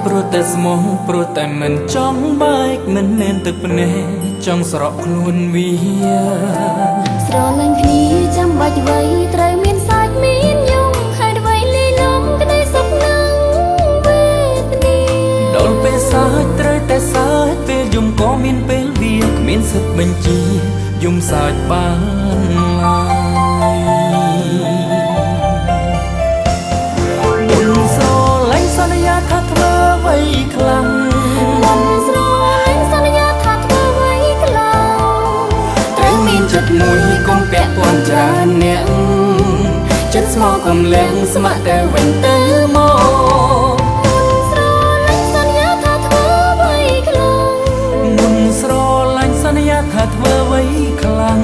ព្រោះតែស្មោះព្រោះតែមិនចង់បែកមិនមែនទឹកភ្នែកចង់ស្រក់ខ្លួនវា ស្រឡាញ់គ្នាចាំបាច់អ្វីត្រូវមានសាច់មានយំហេតុអ្វីលីលំក្តីសុខនឹងវេទនា ដល់ពេលសើចត្រូវតែសើចពេលយំក៏មានពេលវាគ្មានសិទ្ធិបញ្ជាយំសើចបានឡើយមុនស្រឡាញ់សន្យាថាធ្វើអ្វីខ្លាំង មុនស្រឡាញ់សន្យាថាធ្វើអ្វីខ្លាំង ត្រូវមានចិត្តមួយកុំពាក់ព័ន្ធច្រើនអ្នកចិត្តស្មោះកុំលៀងស្ម័គ្រទៅវិញទៅមក មុនស្រឡាញ់សន្យាថាធ្វើអ្វីខ្លាំង មុនស្រឡាញ់សន្យាថាធ្វើអ្វីខ្លាំង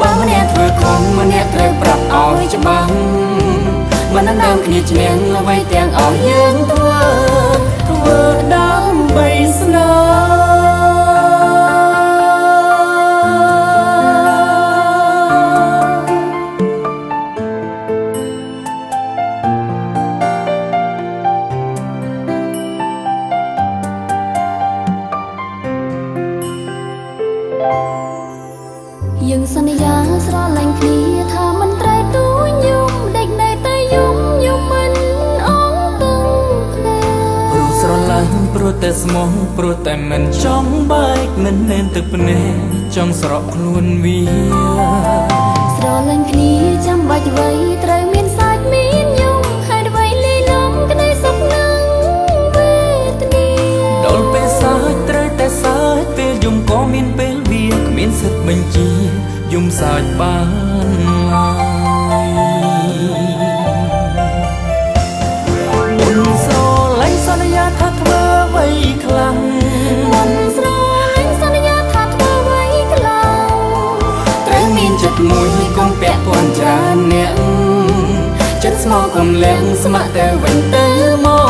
បើម្នាក់ធ្វើខុសម្នាក់ត្រូវប្រាប់ឲ្យច្បាស់មិនដណ្ដើមគ្នាឈ្នះអ្វីទាំងអស់យើងធ្វើធ្វើដើម្បីស្នេហ៍ យើងសន្យាស្រឡាញ់គ្នាថាមិនត្រូវទួញយំដេកនៅតែយំយំមិនអងទឹងភ្នែ ព្រោះស្រឡាញ់ព្រោះតែស្មោះព្រោះតែមិនចង់បែកមិនមែនទឹកភ្នែកចង់ស្រក់ខ្លួនវា ស្រឡាញ់គ្នាចាំបាច់អ្វីត្រូវមានសាច់មានយំហេតុអ្វីលីលំក្តីសុខនឹងវេទនា ដល់ពេលសើចត្រូវតែសើចពេលយំក៏មានពេលវាគ្មានសិទ្ធិបញ្ជាយំសើចបានឡើយមុនស្រឡាញ់សន្យាថាធ្វើអ្វីខ្លាំង មុនស្រឡាញ់សន្យាថាធ្វើអ្វីខ្លាំង ត្រូវមានចិត្តមួយកុំពាក់ព័ន្ធច្រើនអ្នកចិត្តស្មោះកុំលៀងស្ម័គ្រទៅវិញទៅមក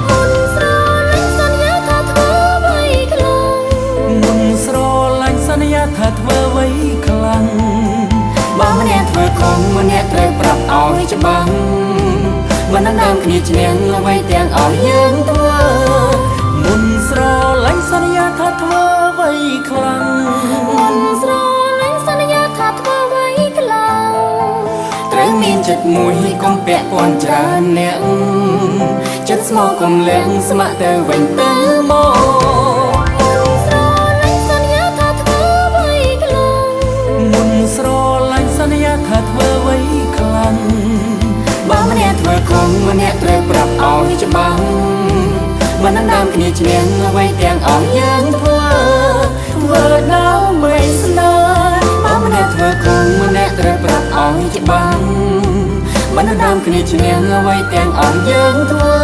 មុនស្រឡាញ់សន្យាថាធ្វើអ្វីខ្លាំង មុនស្រឡាញ់សន្យាថាធ្វើអ្វីខ្លាំងបើម្នាក់ធ្វើខុសម្នាក់ត្រូវប្រាប់ឲ្យច្បាស់មិនដណ្ដើមគ្នាឈ្នះអ្វីទាំងអស់យើងធ្វើមុនស្រឡាញ់សន្យាថាធ្វើអ្វីខ្លាំង មុនស្រឡាញ់សន្យាថាធ្វើអ្វីខ្លាំង ត្រូវមានចិត្តមួយកុំពាក់ព័ន្ធច្រើនអ្នកចិត្តស្មោះកុំលៀងស្ម័គ្រទៅវិញទៅមក មុនស្រឡាញ់សន្យាថាធ្វើអ្វីខ្លាំង មុនស្រឡាញ់សន្យាថាធ្វើអ្វីខ្លាំងបើម្នាក់ធ្វើខុសម្នាក់ត្រូវប្រាប់ឲ្យច្បាស់មិនដណ្ដើមគ្នាឈ្នះអ្វីទាំងអស់យើងធ្វើធ្វើដើម្បីស្នេហ៍បើម្នាក់ធ្វើខុសម្នាក់ត្រូវប្រាប់ឲ្យច្បាស់មិនដណ្ដើមគ្នាឈ្នះអ្វីទាំងអស់យើងធ្វើ